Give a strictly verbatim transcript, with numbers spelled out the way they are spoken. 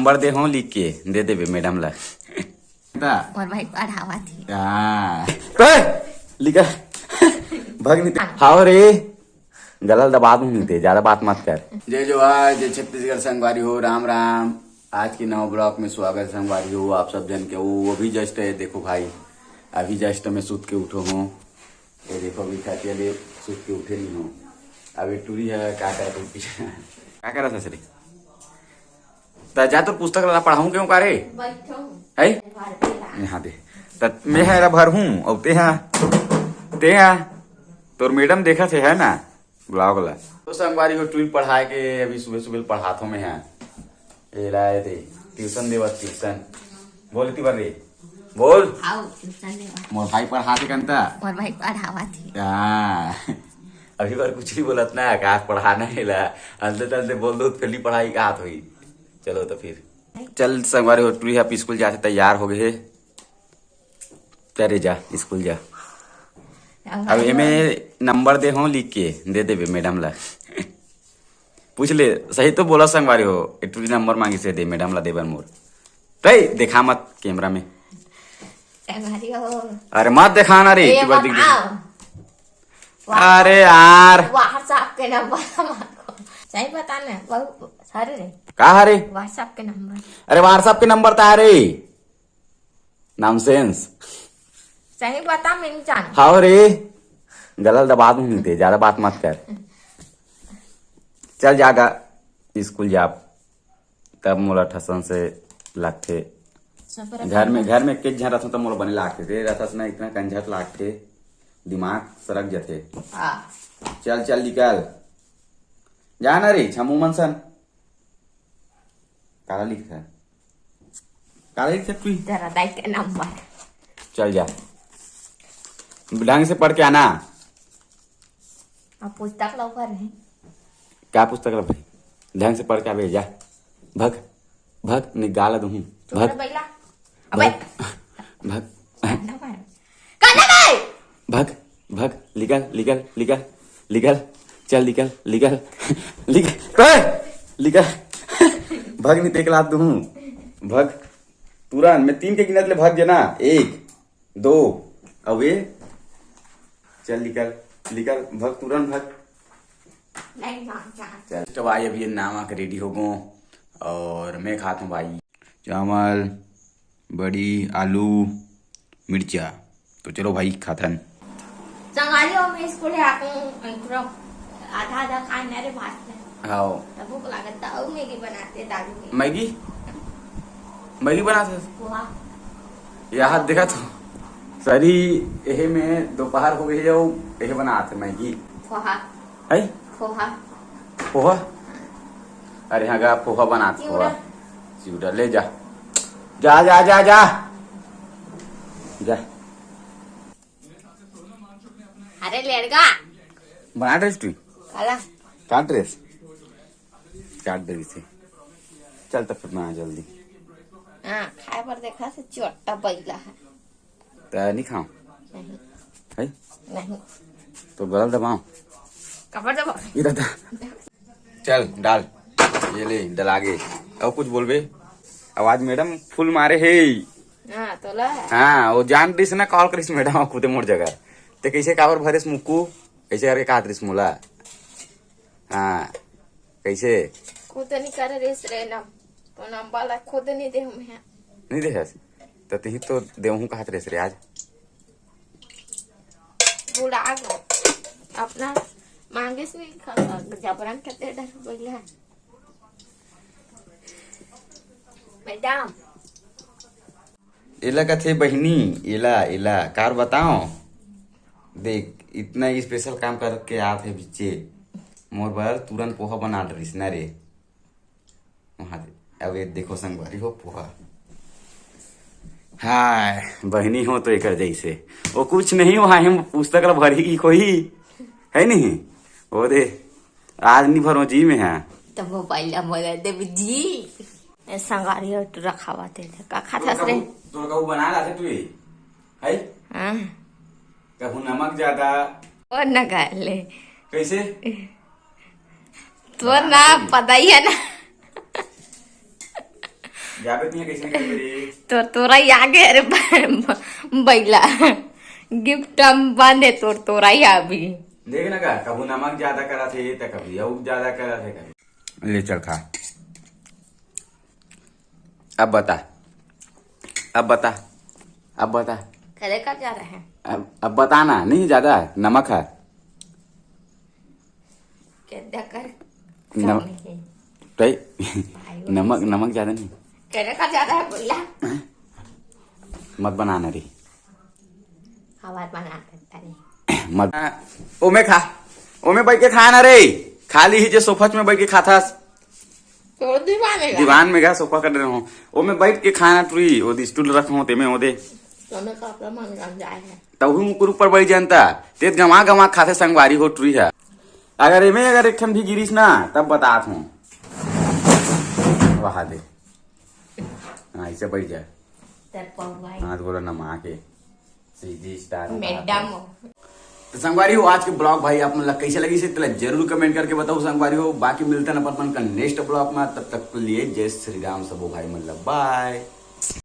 Number दे हो लिख के, दे देबे मैडम ला। ता। मोर भाई पढ़ावत हे। हाँ। ए, लिखा। भग नहीं ते। हाव रे। गला ल दबा दूं नहीं ते, ज्यादा बात मत कर। जय जोहार, जय छत्तीसगढ़ संगवारी हो, राम राम। आज के नवा ब्लॉग में स्वागत संगवारी हो आप सब जन के। वो अभी जस्ट है, देखो भाई, अभी जस्ट मैं सुत के उठो हूँ। ये देखो, अभी खटिया ले सुत के उठे नहीं हूँ। अभी टूरी है, का करत हस? का करत हस रे? त जा, तोर पुस्तक ला पढ़ाऊं क्यों का रे? बइठो। है? घर पे ला। यहाँ दे। त मैं है भर हूँ, अब ते हा, ते हा, तोर मैडम देखत हे, है ना? ब्लॉग ला। तो संगवारी हो, टूरी पढ़ाए के अभी सुबह सुबह पढ़ाथो मैं हा। ए ला, ए दे, ट्यूशन देवत, ट्यूशन। बोल इतनी बार रे। बोल। आओ, ट्यूशन देवत। मोर भाई पढ़ाथे कंता। मोर भाई पढ़ावत हे। हाँ। अभी बार कुछ नहीं बोलत ना, का पढ़ाना है ला। अंते तंते बोल दो, फिर नहीं पढ़ाई का हाथ हुई। चलो तो फिर। चल संगवारी हो, टूरी आप स्कूल जाथे तैयार हो गए हे। चले जा, स्कूल जा। अब अब एमे नंबर दे हो लिख के, दे देबे मैडम ला। पूछ ले, सही तो बोला संगवारी हो, ए टूरी नंबर मांगिस हे, दे मैडम ला दे बर मोर। रे, देखा मत कैमरा में। संगवारी हो। अरे मत देखा ना रे, ए, एक बार दिख बताओ। अरे यार। WhatsApp के नंबर मांगो। सही बता ना, बहुत सारे रे। का हरे? WhatsApp के नंबर। अरे WhatsApp के नंबर ता रे। नॉनसेंस। सही बता, मैं नहीं जानू। हाव रे, गला ल दबा दूं नहीं ते, ज्यादा बात मत कर। चल जागा, स्कूल जा, तब मोला ठसन से लगथे। सब घर में, घर में के झन रथों त मोला बने लागथे, ते रथस ना इतना कंझट लागथे, दिमाग सरक जथे। हाँ। चल चल निकल, जा ना रे छमू मन सन। काला लिखथे? काला लिखथे तू? तेरा दाई के नंबर। चल जा, ढंग से पढ़ के आना। अब पुस्तक ला ऊपर नहीं। का पुस्तक ला भाई? ढंग से पढ़ के आबे जा। भग, भग, निकाल दूँ। चुप भग। रह बैला। अबे। भग, भग। कान्हा भाई। भग, भग, निकल, निकल, निकल, निकल, चल निकल, निकल, निकल, ए, निकल। भग नहीं ते एक लात दूँ। भग, तुरंत, मैं तीन के गिनत ले भग जे ना। एक, दो, अब ये, चल निकल, निकल, भग, तुरंत भग। नहीं, नहीं, नहीं। चल, तो भाई अभी ये नहा के रेडी हो गो और मैं खात हूँ भाई चावल, बड़ी, आलू, मिर्चा। तो चलो भाई, खाथन। संगारी हो, मैं स्कूल है, आके पूरा आधा आधा खाए ना रे भात में। हाँ। तब भूख लागत था, और मैगी बनाते दादी ने। मैगी? मैगी बनाते? पोहा। यार, देखा तो। सरी, यही में दोपहर हो गई है, वो यही बनाते मैगी। पोहा। है? पोहा। पोहा? अरे हाँ गा, पोहा बनाते, पोहा। चिवड़ा। चिवड़ा, ले जा। जा, जा, जा, जा। जा। अरे लेड़गा। बना ड्रेस तू? काला। का ड्रेस? का ड्रेस है? चल तो फिर ना जल्दी। हाँ, खाए पर देखा से चोट्टा बैला है। त नहीं खाओ? नहीं। है? नहीं। तो गलत दबाओ। कबर दबाओ। इधर था। चल, डाल। ये ले, डला गे। और कुछ बोलबे? आवाज मैडम फुल मारे हे। हाँ, तोला। हाँ, वो जान रही से ना, कॉल करिस मैडम, खुदे मोर जगह। ते कैसे काबर भरेस मुक्कू? कैसे करके कहा रहीस मोला? हाँ, कैसे? खुद नहीं करे रहीस रे ना। तो नंबर ला खुद नहीं दे हमें। नहीं दे हस? तो तही तो देहूँ कहत रहीस रे आज। बुला गो। अपना मांगिस नहीं खा, जबरन के दे डर बैला। मैडम। एला कथे बहिनी, एला, एला, कार बताओ। देख, इतना स्पेशल काम करके आत हे बिच्चे। मोर बर तुरंत पोहा बना डरिस ना रे। वहाँ दे। अब ये देखो संगवारी हो पोहा। हाय, बहिनी हो तो एकर जैसे। वो कुछ नहीं, वहाँ हम पुस्तक ला भरी की खोई। है नहीं? वो दे, आज नहीं भरो जी में है। तब वो पहला मदद देव जी। ए संगवारी हो, टूरा खावा ते का खात हस रे? तोर का वो बना लाथे तू ही? है? हाँ। कहूँ नमक ज्यादा। और ना गाले। कैसे? तोर ना पता ही है ना। जाबे नहीं है, कैसे निकल गई? तोर तोरा ही आगे, अरे ब-, ब-, बैला। गिफ्ट हम बंद है, तोर तोरा ही अभी। देख ना का, कभू नमक ज्यादा करा थे, तो कभी अउ ज्यादा करा थे, कभी। ले चल खा। अब बता, अब बता, अब बता। करे का ज्यादा है? अब, अब बता ना, नहीं ज्यादा नमक है। क्या कर? नम-, कम नहीं। तो भाई, नमक, नमक ज्यादा नहीं। करे का ज्यादा है बोला। मत बनाना रे। आवाज बना सकता नहीं। मत। ओमे खा, ओमे बैठ के खा ना रे। खाली ही जे सोफा में बैठ के खाथस। तो दीवान है। दीवान में गा सोफा कर रहे हो। ओमे बैठ के खाना टुरी, ओदे स्टूल रखो तेमे ओदे। तो मैं कपड़ा मांग जाए है। तब हम ऊपर ऊपर बैठ जानता। ते गमा गमा खाथे संगवारी हो टुरी है। अगर एमे अगर एक ठन भी गिरिस ना, तब बतात हूँ। वहा दे। हाँ, ऐसे बैठ जाए। तेरे पौवा है। हाथ गोला नमा के। सीधी स्टार मैडम। तो संगवारी हो, आज के ब्लॉग भाई आप मन ला कैसे लगिस हे, तेला जरूर कमेंट करके बताओ संगवारी हो। बाकी मिलते हैं अपन मन का नेक्स्ट ब्लॉग में, तब तक के लिए जय श्री राम सबो भाई मन ला, बाय।